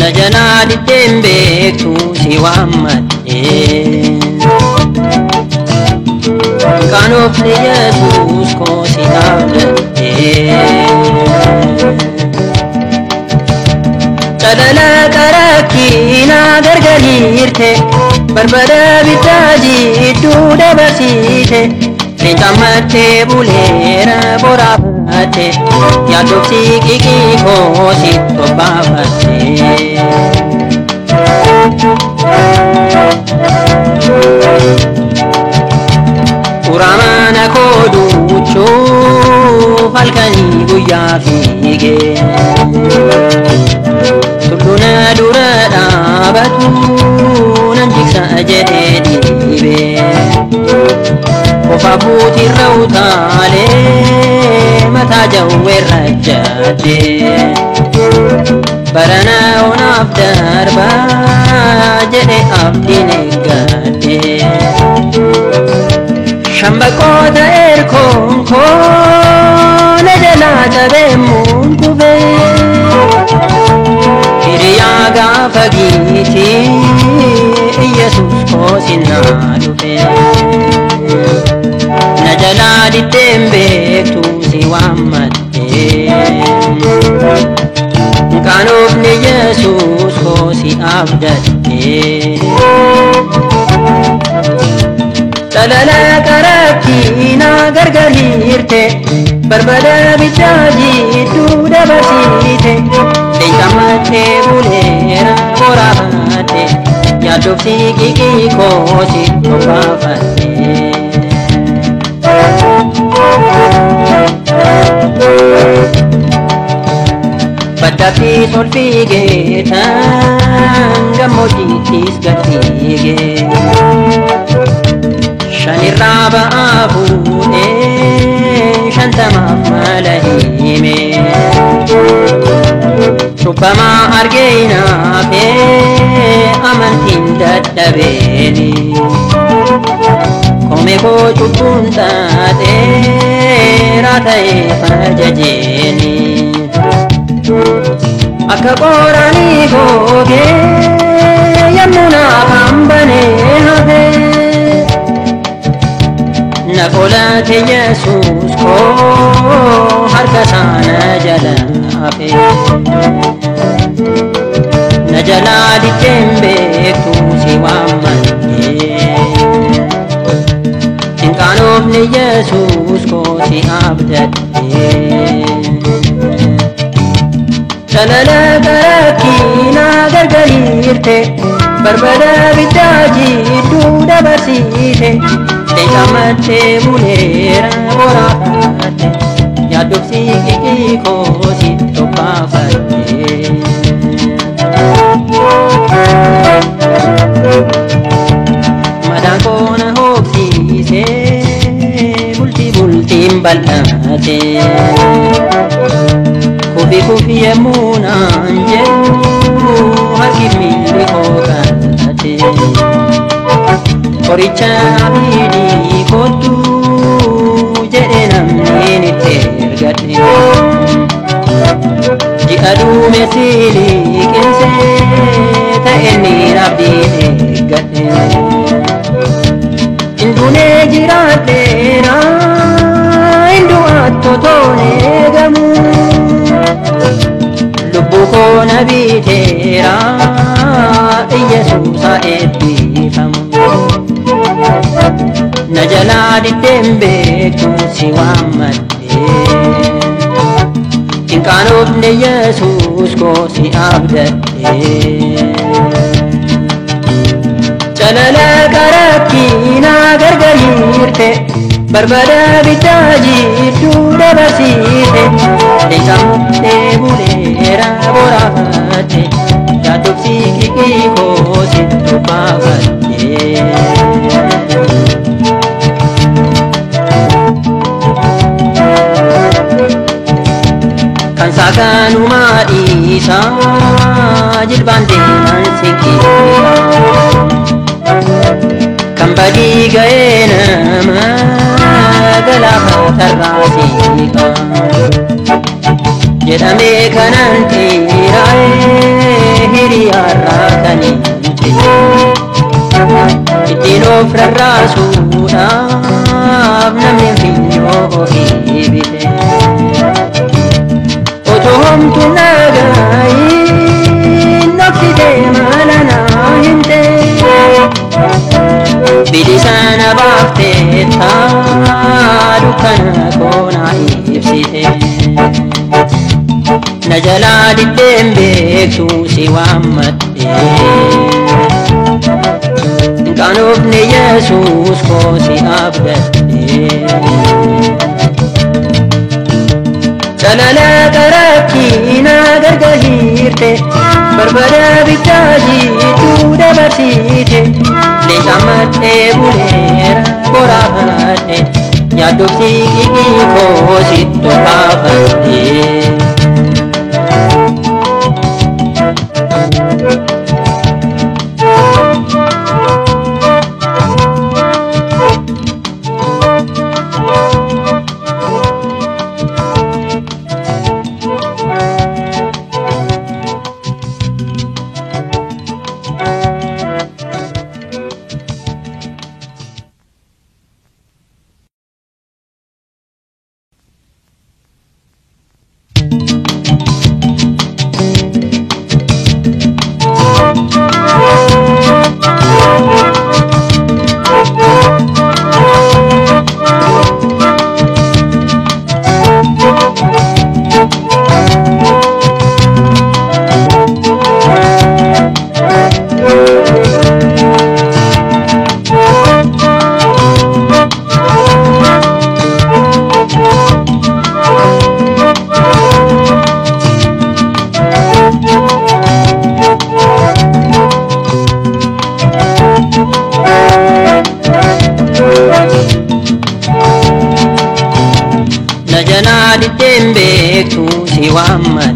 Na jalaa diddeen beektu si waammadhee. Qaanofni Yesuus koo si abdadhee. Calala karakkiinaa gargariirte barbada bittaa jidduu dabarsiite leencammattee buleera boraafatte yaaddofsi qiqii koo si tobbaafatte. Uraamaana koo duuchuuf halkanii guyyaa fiigee. Tulluna dura dhaabatu nan jigsa jedhee dhiibee. Qofa buutirra utaalee mataa jawweerra jaaddee. Barana onaaf darba jedhe abdiin eeggadhee. Shambaqoota erkoon koo na jalaa cabeemmuun kufee. Hiriyaa gaafa giitii Yesuus koo sinnaa dhufe. Na jalaa diddeen beektu si waammadhee. Qaanofni Yesuus koo si abdadhee. Calala karakkiinaa gargariirte barbada bittaa jidduu dabarsiite leencammattee buleera boraafatte yaaddofsi qiqii koo si tobbaafatte. Baddaatti ol fiigeetan gammoojjiittis gad fiigee. Shanirraa ba'aa fuudhee shantamaaf mala hime. Cubbamaa argee hinaafee amantiin dadhabeeni. Kome koo cubbuun xaaxeera ta'ee fajajeeni. Akka qoraanii googee yemmuu naaf hambanee hafee. Na qolate Yesuus koo harka isaa na jala hafe. Na jalaa diddeen beektu si waammadhee. Hin qaanofne Yesuus koo si abdadhee. Calala karakkiinaa gargariirte barbada bittaa jidduu dabarsiite leencammattee buleera boraafatte yaaddofsi qiqii koo si tobbaafatte. Madaan koo na hooqsiisee bultii bultiin bal'ate. Kufi kufi yemmuu naan jedhu harki miilli koo qal'ate. Qoricha abidii kottu jedhe namni itti ergadhe. Ji'a duumessi liqimsee ta'e inni abdiin eeggadhe. Induunee jiraadheera indu'aatti otoon eegamu. Lubbuu koo na biteera Yesuus haa eebbifamu. Na jalaa diddeen beektu si waammadhee. Hin qaanofne Yesuus koo si abdadhee. Calala karakkiinaa gargariirte barbada bittaa jidduu dabarsiite leencammattee buleera boraafatte yaaddofsi qiqii koo si tobbaafatte. Kan saakanumaa dhiisaa jilbaan deeman sinqiisa. Kan badii ga'ee nama galaafatarraa siiqa. Jedhamee kanan xiiraa'ee hiriyaa. of rarraasuudhaaf namni finyoo ofii bite. Otoo homtuu nagaayin dhoksitee mala naa himte. Bilisa na baaftee taa dukkana koo naa ibsite. Na jalaa diddeen beektu si waammadhe. Qaanofne Yesuus koo si abdadhe. Calala karakkiina gargahiirte barbada biddaa jiituu dabarsite. Leenca madhee buleera boraafadhe yaaddofti qiqii koo sittu kaafadhe. Na jalaa diddeen beektu si waammadhe.